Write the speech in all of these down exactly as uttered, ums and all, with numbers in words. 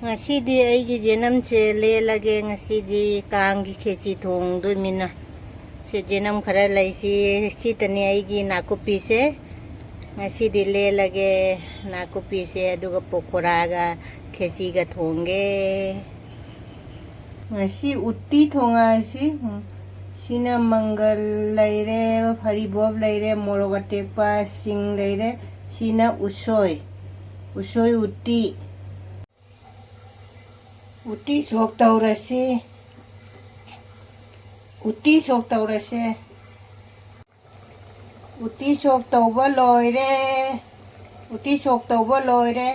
ꯉꯁꯤꯗꯤ ꯑꯩꯒꯤ ꯌꯦꯅꯝꯁꯦ ꯂꯦꯜꯂꯒꯦ꯫ ꯉꯁꯤꯗꯤ ꯀꯥꯡꯒꯤ ꯈꯦꯆꯤ ꯊꯣꯡꯗꯣꯏꯃꯤꯅ꯫ ꯁꯦ, ꯌꯦꯅꯝ ꯈꯔ ꯂꯩꯁꯤ꯫ ꯁꯤꯇꯅꯤ ꯑꯩꯒꯤ ꯅꯥꯀꯨꯞꯄꯤꯁꯦ꯫ ꯉꯁꯤꯗꯤ ꯂꯦꯜꯂꯒꯦ ꯅꯥꯀꯨꯞꯄꯤꯁꯦ, ꯑꯗꯨꯒ ꯄꯀꯣꯔꯥꯒ ꯈꯦꯆꯤꯒ ꯊꯣꯡꯒꯦ꯫ ꯉꯁꯤ ꯎꯇꯤ ꯊꯣꯡꯉꯁꯤ꯫ ꯁꯤꯅ ꯃꯪꯒꯜ ꯂꯩꯔꯦ, ꯍꯔꯤꯕꯣꯞ ꯂꯩꯔꯦ, ꯃꯣꯔꯣꯛ ꯑꯇꯦꯛꯄ, ꯁꯤꯡ ꯂꯩꯔꯦ꯫ ꯁꯤꯅ ꯎꯁꯣꯏ, ꯎꯁꯣꯏ ꯎꯇꯤ꯫ ꯎꯇꯤ ꯁꯣꯛ ꯇꯧꯔꯁꯤ꯫ ꯎꯇꯤ ꯁꯣꯛ ꯇꯧꯔꯁꯦ꯫ ꯎꯇꯤ ꯁꯣꯛ ꯇꯧꯕ ꯂꯣꯏꯔꯦ꯫ ꯎꯇꯤ ꯁꯣꯛ ꯇꯧꯕ ꯂꯣꯏꯔꯦ꯫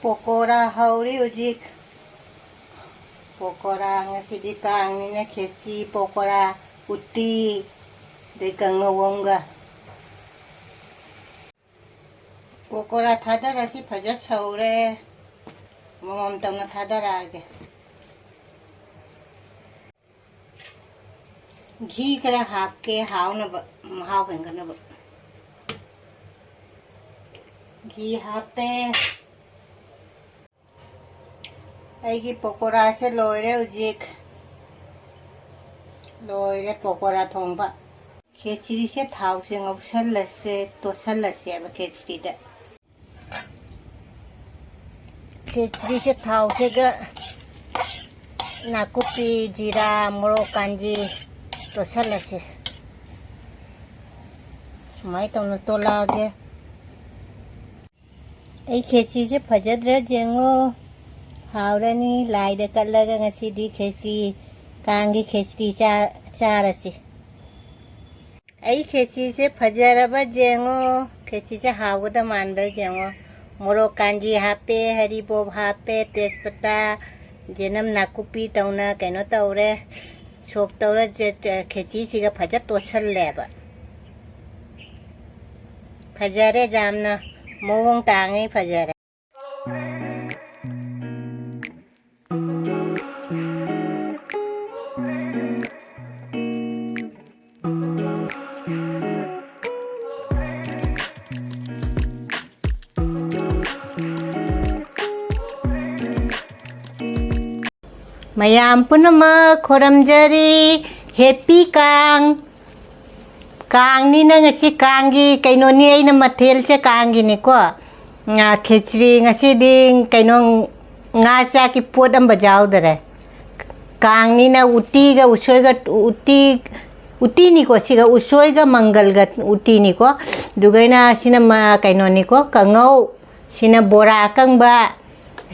ꯄꯀꯣꯔꯥ ꯍꯧꯔꯤ ꯍꯧꯖꯤꯛ꯫ ꯄꯀꯣꯔꯥ ꯉꯁꯤꯗꯤ ꯀꯥꯡꯅꯤꯅ ꯈꯦꯆꯤ, ꯄꯀꯣꯔꯥ, ꯎꯇꯤ, ꯑꯗꯩ ꯀꯥꯡꯉꯧ ꯑꯃꯒ꯫ ꯄꯀꯣꯔꯥ ꯊꯥꯗꯔꯁꯤ, ꯐꯖ ꯁꯧꯔꯦ꯫ ꯑꯃꯃꯝ ꯇꯧꯅ ꯊꯥꯗꯔꯛꯑꯒꯦ꯫ ꯘꯤ ꯈꯔ ꯍꯥꯞꯀꯦ, ꯍꯥꯎꯅꯕ, ꯃꯍꯥꯎ ꯍꯦꯟꯒꯠꯅꯕ꯫ ꯘꯤ ꯍꯥꯞꯄꯦ꯫ ꯑꯩꯒꯤ ꯄꯀꯣꯔꯥꯁꯦ ꯂꯣꯏꯔꯦ ꯍꯧꯖꯤꯛ꯫ ꯂꯣꯏꯔꯦ ꯄꯀꯣꯔꯥ ꯊꯣꯡꯕ꯫ ꯈꯦꯆ꯭ꯔꯤꯁꯦ ꯊꯥꯎꯁꯦ ꯉꯧꯁꯜꯂꯁꯦ, ꯇꯣꯠꯁꯜꯂꯁꯦꯕ ꯈꯦꯆ꯭ꯔꯤꯗ꯫ ꯈꯦꯆ꯭ꯔꯤꯁꯦ ꯊꯥꯎꯁꯤꯒ ꯅꯥꯀꯨꯞꯄꯤ, ꯖꯤꯔꯥ, ꯃꯣꯔꯣꯛ ꯀꯥꯟꯖꯤ ꯇꯣꯠꯁꯜꯂꯁꯦ꯫ ꯁꯨꯃꯥꯏꯅ ꯇꯧꯅ ꯇꯣꯠꯂꯛꯑꯒꯦ꯫ ꯑꯩ ꯈꯦꯆ꯭ꯔꯤꯁꯦ ꯐꯖꯗ꯭ꯔꯥ ꯌꯦꯡꯉꯣ꯫ ꯍꯥꯎꯔꯅꯤ꯫ ꯂꯥꯏꯗ ꯀꯠꯂꯒ ꯉꯁꯤꯗꯤ ꯈꯦꯆ꯭ꯔꯤ, ꯀꯥꯡꯒꯤ ꯈꯦꯆ꯭ꯔꯤ ꯆꯥ-, ꯆꯥꯔꯁꯤ꯫ ꯑꯩ ꯈꯦꯆ꯭ꯔꯤꯁꯦ ꯐꯖꯔꯕ ꯌꯦꯡꯉꯣ꯫ ꯈꯦꯆ꯭ꯔꯤꯁꯦ ꯍꯥꯎꯒꯗ ꯃꯥꯟꯕ ꯌꯦꯡꯉꯣ꯫ ꯃꯣꯔꯣꯛ ꯀꯥꯟꯖꯤ ꯍꯥꯞꯄꯦ, ꯍꯔꯤꯕꯣꯞ ꯍꯥꯞꯄꯦ, ꯇꯦꯖꯄꯇꯥ, ꯌꯦꯅꯝ ꯅꯥꯀꯨꯞꯄꯤ ꯇꯧꯅ ꯀꯩꯅꯣ ꯇꯧꯔꯦ꯫ ꯁꯣꯛ ꯇꯧꯔ ꯈꯦꯆ꯭ꯔꯤꯁꯤꯒ ꯐꯖ ꯇꯣꯠꯁꯜꯂꯦꯕ꯫ ꯐꯖꯔꯦ ꯌꯥꯝꯅ꯫ ꯃꯑꯣꯡ ꯇꯥꯡꯉꯦ, ꯐꯖꯔꯦ꯫ ꯃꯌꯥꯝ ꯄꯨꯝꯅꯃꯛ ꯈꯨꯔꯨꯝꯖꯔꯤ꯫ Happy ꯀꯥꯡ꯫ ꯀꯥꯡꯅꯤꯅ ꯉꯁꯤ ꯀꯥꯡꯒꯤ ꯀꯩꯅꯣꯅꯤ, ꯑꯩꯅ ꯃꯊꯦꯜꯁꯦ ꯀꯥꯡꯒꯤꯅꯤꯀꯣ꯫ ꯉꯥ ꯈꯦꯆ꯭ꯔꯤ ꯉꯁꯤꯗꯤ ꯀꯩꯅꯣ, ꯉꯥ ꯆꯥꯛꯀꯤ ꯄꯣꯠ ꯑꯝꯕ ꯌꯥꯎꯗꯔꯦ꯫ ꯀꯥꯡꯅꯤꯅ ꯎꯇꯤꯒ ꯎꯁꯣꯏꯒ, ꯎꯇꯤ, ꯎꯇꯤꯅꯤꯀꯣ ꯁꯤꯒ, ꯎꯁꯣꯏꯒ ꯃꯪꯒꯜꯒ ꯎꯇꯤꯅꯤꯀꯣ꯫ ꯑꯗꯨꯒꯩꯅ ꯁꯤꯅ ꯃ-, ꯀꯩꯅꯣꯅꯤꯀꯣ, ꯀꯥꯡꯉꯧ꯫ ꯁꯤꯅ ꯕꯣꯔꯥ ꯑꯀꯪꯕ,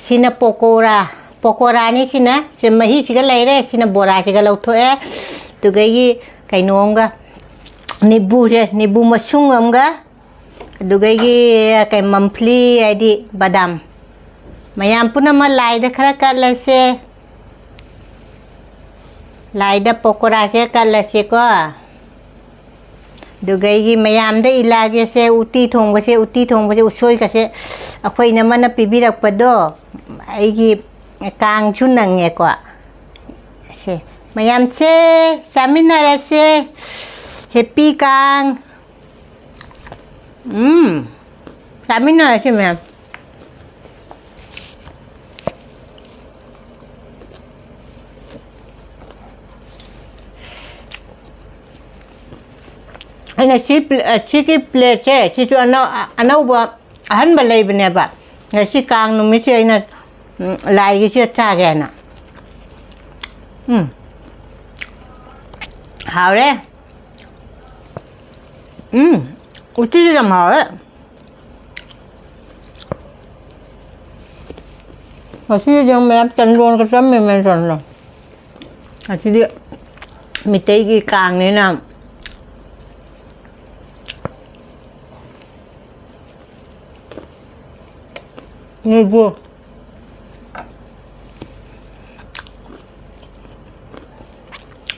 ꯁꯤꯅ ꯄꯣꯀꯣꯔꯥ, ꯄꯣꯀꯣꯔꯥꯅꯤ ꯁꯤꯅ꯫ ꯁꯤ ꯃꯍꯤꯁꯤꯒ ꯂꯩꯔꯦ, ꯁꯤꯅ ꯕꯣꯔꯥꯁꯤꯒ ꯂꯧꯊꯣꯛꯑꯦ꯫ ꯑꯗꯨꯒꯩꯒꯤ ꯀꯩꯅꯣ ꯑꯃꯒ, ꯅꯤꯕꯨꯁꯦ, ꯅꯤꯕꯨ ꯃꯁꯨꯡ ꯑꯃꯒ, ꯑꯗꯨꯒꯩꯒꯤ ꯀꯩ, ꯃꯝꯐ꯭ꯂꯤ ꯍꯥꯏꯗꯤ ꯕꯗꯥꯝ꯫ ꯃꯌꯥꯝ ꯄꯨꯝꯅꯃꯛ ꯂꯥꯏꯗ ꯈꯔ ꯀꯠꯂꯁꯦ꯫ ꯂꯥꯏꯗ ꯄꯣꯀꯣꯔꯥꯁꯦ ꯀꯠꯂꯁꯦꯀꯣ꯫ ꯑꯗꯨꯒ ꯑꯩꯒꯤ ꯃꯌꯥꯝꯗ ꯏꯂꯥꯒꯦꯁꯦ, ꯎꯇꯤ ꯊꯣꯡꯕꯁꯦ, ꯎꯇꯤ ꯊꯣꯡꯕꯁꯦ, ꯎꯁꯣꯏꯒꯁꯦ ꯑꯩꯈꯣꯏ ꯏꯅꯝꯃꯅ ꯄꯤꯕꯤꯔꯛꯄꯗꯣ, ꯑꯩꯒꯤ ꯀꯥꯡꯁꯨ ꯅꯪꯉꯦꯀꯣ꯫ ꯁꯦ, ꯃꯌꯥꯝꯁꯦ ꯆꯥꯃꯤꯟꯅꯔꯁꯦ꯫ Happy ꯀꯥꯡ꯫ ꯎꯝ, ꯆꯥꯃꯤꯟꯅꯔꯁꯤ ꯃꯌꯥꯝ꯫ ꯑꯩꯅ ꯁꯤ ꯄ꯭ꯂꯦ-, ꯁꯤꯒꯤ ꯄ꯭ꯂꯦꯠꯁꯦ, ꯁꯤꯁꯨ ꯑꯅꯧ-, ꯑꯅꯧꯕ, ꯑꯍꯟꯕ ꯂꯩꯕꯅꯦꯕ꯫ ꯉꯁꯤ ꯀꯥꯡ ꯅꯨꯃꯤꯠꯁꯦ ꯑꯩꯅ, ꯎꯝ, ꯂꯥꯏꯒꯤꯁꯦ ꯆꯥꯒꯦꯅ꯫ ꯎꯝ꯫ ꯍꯥꯎꯔꯦ꯫ ꯎꯝ꯫ ꯎꯇꯤꯁꯨ ꯌꯥꯝ ꯍꯥꯎꯔꯦ꯫ ꯉꯁꯤꯗꯤ ꯃꯌꯥꯝ ꯆꯟꯗꯣꯟꯒ ꯆꯝꯃꯤꯃꯦ, ꯆꯟꯗꯣꯟ꯫ ꯉꯁꯤꯗꯤ ꯃꯤꯇꯩꯒꯤ ꯀꯥꯡꯅꯤꯅ꯫ ꯅꯣꯏꯕꯨ꯫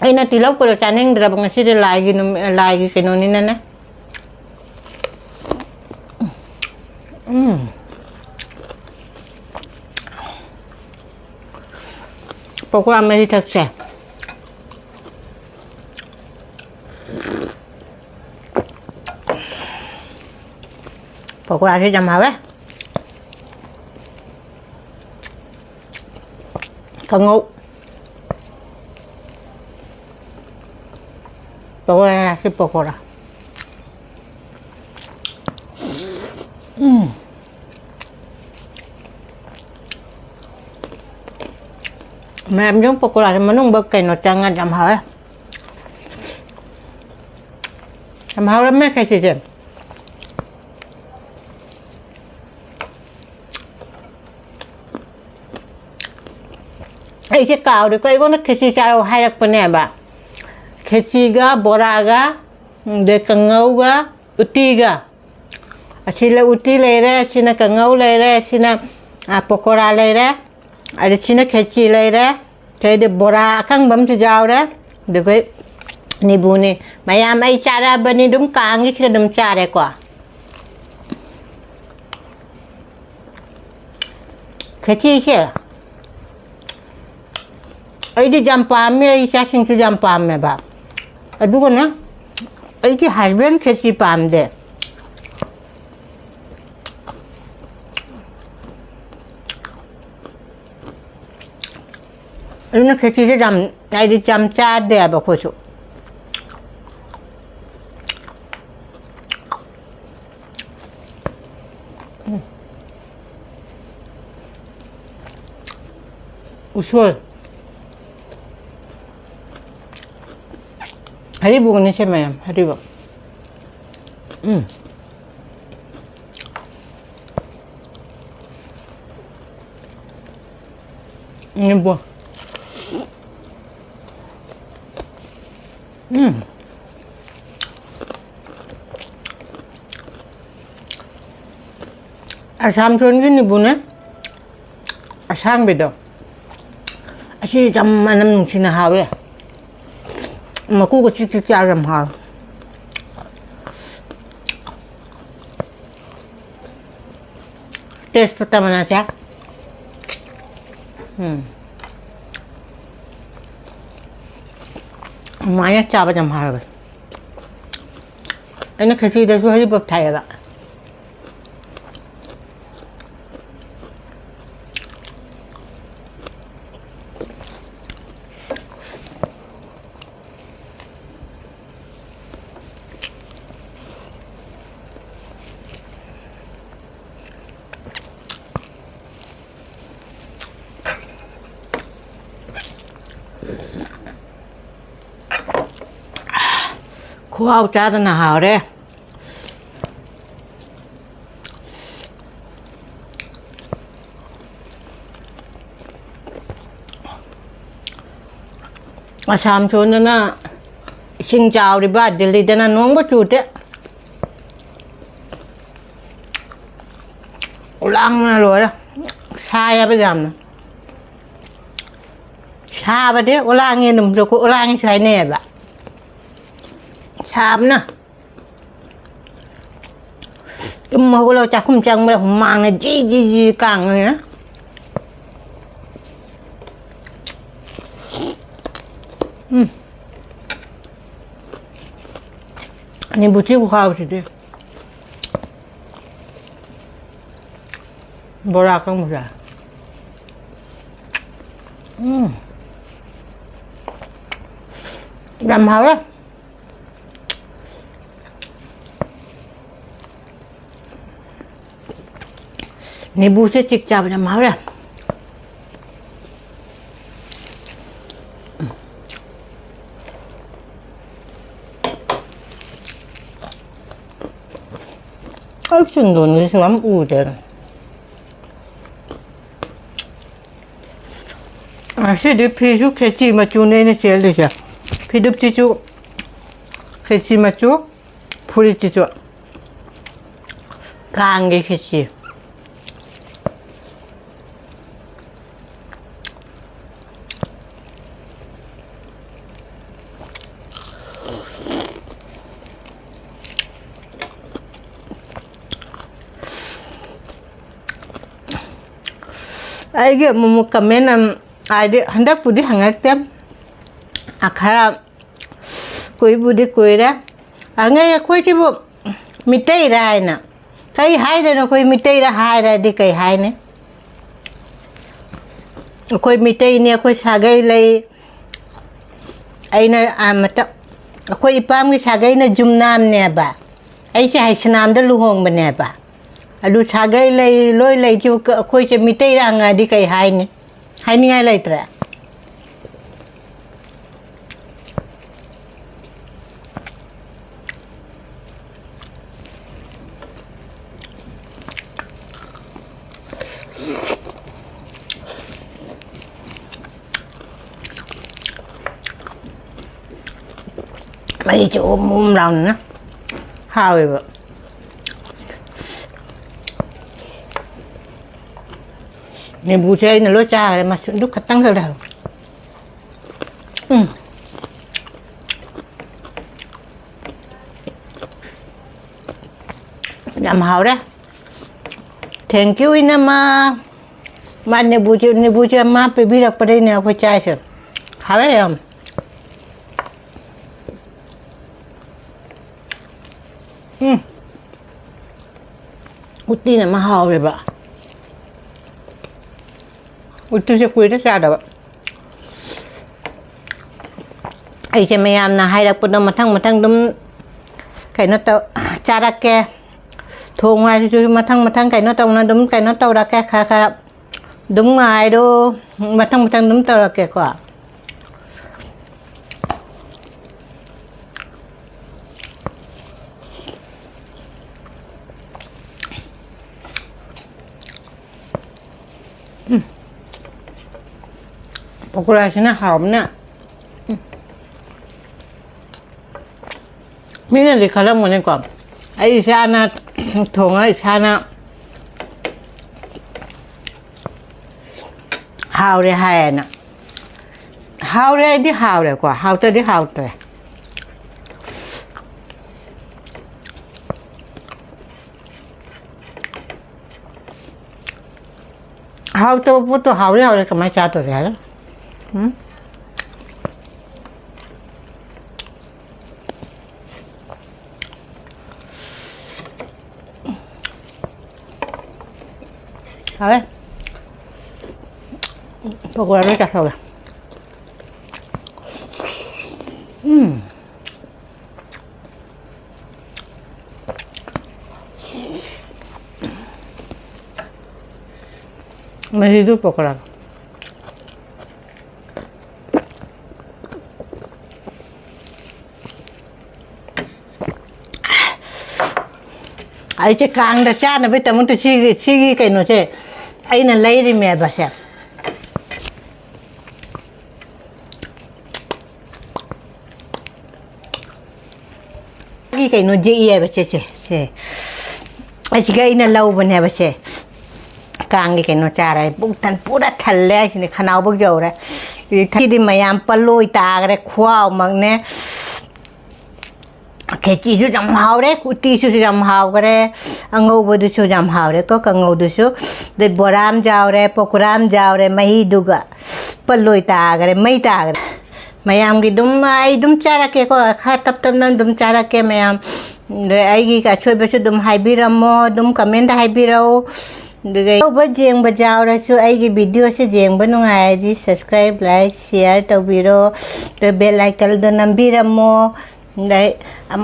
ꯑꯩꯅ ꯇꯤꯜꯍꯧ ꯀꯩꯅꯣ ꯆꯥꯅꯤꯡꯗ꯭ꯔꯕ ꯉꯁꯤꯗꯤ, ꯂꯥꯏꯒꯤ ꯅꯨꯃꯤ-, ꯂꯥꯏꯒꯤ ꯀꯩꯅꯣꯅꯤꯅꯅꯦ꯫ ꯎꯝ꯫ ꯄꯀꯣꯔꯥ ꯃꯍꯤ ꯊꯛꯁꯦ꯫ ꯄꯀꯣꯔꯥꯁꯦ ꯌꯥꯝ ꯍꯥꯎꯋꯦ꯫ ꯀꯥꯡꯉꯧ꯫ ꯁꯤ ꯄꯀꯣꯔꯥ꯫ ꯎꯝ꯫ ꯃꯌꯥꯝ ꯌꯣꯡ ꯄꯀꯣꯔꯥꯁꯦ ꯃꯅꯨꯡꯗ ꯀꯩꯅꯣ ꯆꯪꯉꯗꯤ ꯌꯥꯝ ꯍꯥꯎꯋꯦ꯫ ꯌꯥꯝ ꯍꯥꯎꯔꯝꯃꯦ ꯈꯦꯆꯤꯁꯦ꯫ ꯑꯩꯁꯦ ꯀꯥꯎꯔꯦꯀꯣ, ꯑꯩꯉꯣꯟꯗ ꯈꯦꯆꯤ ꯆꯥꯔꯛꯑꯣ ꯍꯥꯏꯔꯛꯄꯅꯦꯕ꯫ ꯈꯦꯆꯤꯒ ꯕꯣꯔꯥꯒ, ꯑꯗꯩ ꯀꯥꯡꯉꯧꯒ ꯎꯇꯤꯒ꯫ ꯑꯁꯤꯅ ꯎꯇꯤ ꯂꯩꯔꯦ, ꯁꯤꯅ ꯀꯥꯡꯉꯧ ꯂꯩꯔꯦ, ꯁꯤꯅ, ꯑ, ꯄꯀꯣꯔꯥ ꯂꯩꯔꯦ, ꯑꯗ ꯁꯤꯅ ꯈꯦꯆꯤ ꯂꯩꯔꯦ, ꯑꯗꯩꯗꯤ ꯕꯣꯔꯥ ꯑꯀꯪꯕ ꯑꯃꯁꯨ ꯌꯥꯎꯔꯦ, ꯑꯗꯨꯒ ꯅꯤꯕꯨꯅꯤ꯫ ꯃꯌꯥꯝ ꯑꯩ ꯆꯥꯔꯛꯑꯕꯅꯤ, ꯑꯗꯨꯝ ꯀꯥꯡꯒꯤꯁꯤꯒ ꯑꯗꯨꯝ ꯆꯥꯔꯦꯀꯣ꯫ ꯈꯦꯆꯤꯁꯦ ꯑꯩꯗꯤ ꯌꯥꯝ ꯄꯥꯝꯃꯦ, ꯑꯩ ꯏꯆꯥꯁꯤꯡꯁꯨ ꯌꯥꯝ ꯄꯥꯝꯃꯦꯕ꯫ ꯑꯗꯨꯒꯅꯦ, ꯑꯩꯒꯤ husband ꯈꯦꯆꯤ ꯄꯥꯝꯗꯦ꯫ ꯑꯗꯨꯅ ꯈꯦꯆꯤꯁꯦ ꯌꯥꯝ, ꯍꯥꯏꯗꯤ, ꯌꯥꯝ ꯆꯥꯗꯦꯕ ꯑꯩꯈꯣꯏꯁꯨ꯫ ꯎꯁꯣꯏ꯫ ꯍꯔꯤꯕꯣꯛꯅꯦ ꯁꯦ ꯃꯌꯥꯝ, ꯍꯔꯤꯕꯣꯛ꯫ ꯎꯝ꯫ ꯅꯤꯝꯕꯨ꯫ ꯎꯝ꯫ ꯑꯁꯥꯝ ꯁꯣꯟꯒꯤ ꯅꯤꯕꯨꯅꯦ꯫ ꯑꯁꯥꯡꯕꯤꯗꯣ꯫ ꯑꯁꯤ ꯌꯥꯝ ꯃꯅꯝ ꯅꯨꯡꯁꯤꯅ ꯍꯥꯎꯋꯦ꯫ ꯃꯀꯨꯒ ꯆꯤꯛ ꯆꯤꯛ ꯆꯥꯕ ꯌꯥꯝ ꯍꯥꯎꯋꯦ꯫ Tejpata ꯃꯅꯥꯁꯦ꯫ ꯎꯝ꯫ ꯑꯗꯨꯃꯥꯏꯅ ꯆꯥꯕꯗ ꯌꯥꯝ ꯍꯥꯎꯋꯦ꯫ ꯑꯩꯅ ꯈꯦꯆꯤꯗꯁꯨ ꯍꯔꯤꯕꯣꯞ ꯊꯥꯛꯑꯦꯕ꯫ ꯋꯥꯎ ꯆꯥꯗꯅ ꯍꯥꯎꯔꯦ꯫ ꯑꯁꯥꯝ ꯁꯣꯝꯗꯅ ꯏꯁꯤꯡ ꯆꯥꯎꯔꯤꯕ, ꯗꯤꯜꯂꯤꯗꯅ ꯅꯣꯡꯕ ꯆꯨꯗꯦ꯫ ꯎꯂꯥꯡꯅ ꯂꯣꯏꯔꯦ꯫ ꯁꯥꯏꯌꯦꯕ ꯌꯥꯝꯅ꯫ ꯁꯥꯕꯗꯤ ꯎꯂꯥꯡꯉꯦ ꯑꯗꯨꯝ, ꯑꯩꯈꯣꯏ ꯎꯂꯥꯡꯉꯦꯁꯨ ꯍꯥꯏꯅꯩꯌꯦꯕ꯫ ꯁꯥꯕꯅ꯫ ꯇꯨꯝ ꯍꯧꯒꯠꯂꯒ ꯆꯥꯛꯈꯨꯝ ꯆꯪꯕꯗ ꯍꯨꯃꯥꯡꯅ ꯖꯤ ꯖꯤ ꯖꯤ ꯀꯥꯡꯉꯦ꯫ ꯎꯝ꯫ ꯅꯤꯝꯕꯨ ꯆꯦ ꯈꯨꯍꯥꯎꯁꯤꯗꯤ꯫ ꯕꯣꯔꯥ ꯑꯀꯪꯕꯁꯦ꯫ ꯎꯝ꯫ ꯌꯥꯝ ꯍꯥꯎꯔꯦ꯫ ꯅꯤꯝꯕꯨꯁꯦ ꯆꯤꯛ ꯆꯥꯕꯗ ꯌꯥꯝ ꯍꯥꯎꯔꯦ꯫ ꯑꯩ ꯆꯤꯡꯗꯣꯟꯁꯤꯁꯨ ꯌꯥꯝ ꯎꯗꯦ꯫ ꯉꯁꯤꯗꯤ ꯐꯤꯁꯨ ꯈꯦꯆꯤ ꯃꯆꯨꯅꯦ ꯑꯩꯅ ꯆꯦꯜꯂꯤꯁꯦ꯫ ꯐꯤꯗꯨꯞꯁꯤꯁꯨ ꯈꯦꯆꯤ ꯃꯆꯨ, ꯐꯨꯔꯤꯠꯁꯤꯁꯨ ꯀꯥꯡꯒꯤ ꯈꯦꯆꯤ꯫ ꯑꯩꯒꯤ ꯑꯃꯨꯛ ꯑꯃꯨꯛ comment ꯑꯝ, ꯍꯥꯏꯗꯤ ꯍꯟꯗꯛꯄꯨꯗꯤ ꯍꯪꯉꯛꯇꯦ꯫ ꯑ, ꯈꯔ ꯀꯨꯏꯕꯨꯗꯤ ꯀꯨꯏꯔꯦ꯫ ꯍꯪꯉꯛꯑꯦ, "ꯑꯩꯈꯣꯏꯁꯤꯕꯨ ꯃꯤꯇꯩꯔꯥ?" ꯍꯥꯏꯅ꯫ ꯀꯩ ꯍꯥꯏꯗꯣꯏꯅꯣ? ꯑꯩꯈꯣꯏ ꯃꯤꯇꯩꯔꯥ ꯍꯥꯏꯔꯗꯤ ꯀꯩ ꯍꯥꯏꯅꯤ? ꯑꯩꯈꯣꯏ ꯃꯤꯇꯩꯅꯤ, ꯑꯩꯈꯣꯏ ꯁꯥꯒꯩ ꯂꯩ꯫ ꯑꯩꯅ, ꯑꯥ, ꯃꯇꯝ, ꯑꯩꯈꯣꯏ ꯏꯄꯥꯝꯒꯤ ꯁꯥꯒꯩꯅ ꯖꯨꯝꯅꯥꯝꯅꯦꯕ꯫ ꯑꯩꯁꯦ ꯍꯩꯁꯅꯥꯝꯗ ꯂꯨꯍꯣꯡꯕꯅꯦꯕ꯫ ꯑꯗꯨ ꯁꯥꯒꯩ ꯂꯩ, ꯂꯣꯏ ꯂꯩꯁꯤꯕꯨ ꯀ-, ꯑꯩꯈꯣꯏꯁꯦ ꯃꯤꯇꯩꯔꯥ ꯍꯪꯉꯗꯤ ꯀꯩ ꯍꯥꯏꯅꯤ? ꯍꯥꯏꯅꯤꯡꯉꯥꯏ ꯂꯩꯇ꯭ꯔꯦ꯫ ꯃꯍꯤꯁꯦ ꯎꯝ ꯎꯝ ꯂꯥꯎꯅ ꯍꯥꯎꯋꯦꯕ꯫ ꯅꯤꯕꯨꯁꯦ ꯑꯩꯅ ꯂꯣꯏ ꯆꯥꯈ꯭ꯔꯦ, ꯃꯆꯨꯗꯨ ꯈꯛꯇꯪ ꯈꯛ ꯂꯩꯍꯧꯔꯦ꯫ ꯎꯝ꯫ ꯌꯥꯝ ꯍꯥꯎꯔꯦ꯫ Thank you, ꯏꯅꯝꯃ꯫ ꯃꯥ ꯅꯤꯕꯨꯁꯦ, ꯅꯤꯕꯨꯁꯦ ꯃꯥ ꯄꯤꯕꯤꯔꯛꯄꯗꯩꯅꯦ ꯑꯩꯈꯣꯏ ꯆꯥꯏꯁꯦ꯫ ꯍꯥꯎꯔꯦ ꯌꯥꯝ꯫ ꯎꯝ꯫ ꯎꯇꯤꯅ ꯑꯃ ꯍꯥꯎꯔꯦꯕ꯫ ꯎꯇꯤꯁꯦ ꯀꯨꯏꯔꯦ ꯆꯥꯗꯕ꯫ ꯑꯩꯁꯦ ꯃꯌꯥꯝꯅ ꯍꯥꯏꯔꯛꯄꯗꯣ ꯃꯊꯪ ꯃꯊꯪ ꯑꯗꯨꯝ ꯀꯩꯅꯣ ꯇꯧ, ꯆꯥꯔꯛꯀꯦ꯫ ꯊꯣꯡ ꯍꯥꯏꯁꯤꯁꯨ ꯃꯊꯪ ꯃꯊꯪ ꯀꯩꯅꯣ ꯇꯧꯅ ꯑꯗꯨꯝ ꯀꯩꯅꯣ ꯇꯧꯔꯛꯀꯦ, ꯈꯔ ꯈꯔ ꯑꯗꯨꯝ ꯉꯥꯏꯔꯣ꯫ ꯃꯊꯪ ꯃꯊꯪ ꯑꯗꯨꯝ ꯇꯧꯔꯛꯀꯦꯀꯣ꯫ ꯄꯀꯣꯔꯥꯁꯤꯅ ꯍꯥꯎꯕꯅ꯫ ꯃꯤꯅꯗꯤ ꯈꯜꯂꯝꯒꯅꯤꯀꯣ, ꯑꯩ ꯏꯁꯥꯅ ꯊꯣꯡꯉ ꯏꯁꯥꯅ ꯍꯥꯎꯔꯦ ꯍꯥꯏꯌꯦꯅ꯫ ꯍꯥꯎꯔꯦ ꯍꯥꯏꯗꯤ ꯍꯥꯎꯔꯦꯀꯣ, ꯍꯥꯎꯇ꯭ꯔꯗꯤ ꯍꯥꯎꯇ꯭ꯔꯦ꯫ ꯍꯥꯎꯇꯕ ꯄꯣꯠꯇꯣ ꯍꯥꯎꯔꯦ ꯍꯥꯎꯔꯦ ꯀꯃꯥꯏꯅ ꯆꯥꯗꯣꯔꯤ ꯍꯥꯏꯔꯣ? ꯎꯝ? ꯍꯥꯎꯔꯦ꯫ ꯄꯀꯣꯔꯥ ꯂꯣꯏ ꯆꯥꯊꯣꯛꯑꯒꯦ꯫ ꯎꯝ꯫ ꯃꯍꯤꯗꯨ ꯄꯀꯣꯔꯥ꯫ ꯑꯩꯁꯦ ꯀꯥꯡꯗ ꯆꯥꯅꯕꯒꯤꯗꯃꯛꯇ ꯁꯤꯒꯤ, ꯁꯤꯒꯤ ꯀꯩꯅꯣꯁꯦ ꯑꯩꯅ ꯂꯩꯔꯤꯃꯦꯕ ꯁꯦ꯫ ꯁꯤ ꯀꯩꯅꯣ ꯖꯦꯛꯏ ꯍꯥꯏꯕ ꯁꯦ, ꯁꯦ, ꯁꯦ꯫ ꯑꯁꯤꯒ ꯑꯩꯅ ꯂꯧꯕꯅꯦꯕ ꯁꯦ꯫ ꯀꯥꯡꯒꯤ ꯀꯩꯅꯣ ꯆꯥꯔꯦ꯫ ꯄꯨꯛ ꯊꯟ-, ꯄꯨꯔꯥ ꯊꯜꯂꯦ ꯍꯥꯏꯁꯤꯅꯦ, ꯈꯅꯥꯎꯕꯨꯛ ꯌꯧꯔꯦ꯫ ꯁꯤꯗꯤ ꯃꯌꯥꯝ ꯄꯜꯂꯣꯏ ꯇꯥꯈ꯭ꯔꯦ, ꯈꯨꯍꯥꯎꯃꯛꯅꯦ꯫ ꯈꯦꯆꯤꯁꯨ ꯌꯥꯝ ꯍꯥꯎꯔꯦ, ꯎꯇꯤꯁꯨ ꯌꯥꯝ ꯍꯥꯎꯈꯔꯦ, ꯑꯉꯧꯕꯗꯨꯁꯨ ꯌꯥꯝ ꯍꯥꯎꯔꯦꯀꯣ, ꯀꯥꯡꯉꯧꯗꯨꯁꯨ꯫ ꯑꯗꯩ ꯕꯣꯔꯥ ꯑꯃ ꯌꯥꯎꯔꯦ, ꯄꯀꯣꯔꯥ ꯑꯃ ꯌꯥꯎꯔꯦ, ꯃꯍꯤꯗꯨꯒ ꯄꯜꯂꯣꯏ ꯇꯥꯈꯔꯦ, ꯃꯩ ꯇꯥꯈꯔꯦ꯫ ꯃꯌꯥꯝꯒꯤ ꯑꯗꯨꯝ ꯑꯩ ꯑꯗꯨꯝ ꯆꯥꯔꯛꯀꯦꯀꯣ, ꯈꯔ ꯇꯞ ꯇꯞꯅ ꯑꯗꯨꯝ ꯆꯥꯔꯛꯀꯦ ꯃꯌꯥꯝ꯫ ꯑꯗꯩ ꯑꯩꯒꯤ ꯑꯁꯣꯏꯕꯁꯨ ꯑꯗꯨꯝ ꯍꯥꯏꯕꯤꯔꯝꯃꯣ, ꯑꯗꯨꯝ comment ꯍꯥꯏꯕꯤꯔꯛꯎ꯫ ꯑꯗꯨꯒ ꯑꯅꯧꯕ ꯌꯦꯡꯕ ꯌꯥꯎꯔꯁꯨ ꯑꯩꯒꯤ video ꯁꯦ ꯌꯦꯡꯕ ꯅꯨꯡꯉꯥꯏꯔꯗꯤ subscribe, like, share ꯇꯧꯕꯤꯔꯣ꯫ ꯑꯗꯨꯒ bell icon ꯗꯣ ꯅꯝꯕꯤꯔꯝꯃꯣ꯫ ꯑꯗꯩ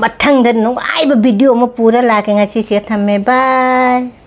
ꯃꯊꯪꯗ ꯅꯨꯡꯉꯥꯏꯕ video ꯑꯃ ꯄꯨꯔ ꯂꯥꯛꯀꯦ꯫ ꯉꯁꯤꯁꯦ ꯊꯝꯃꯦ, bye꯫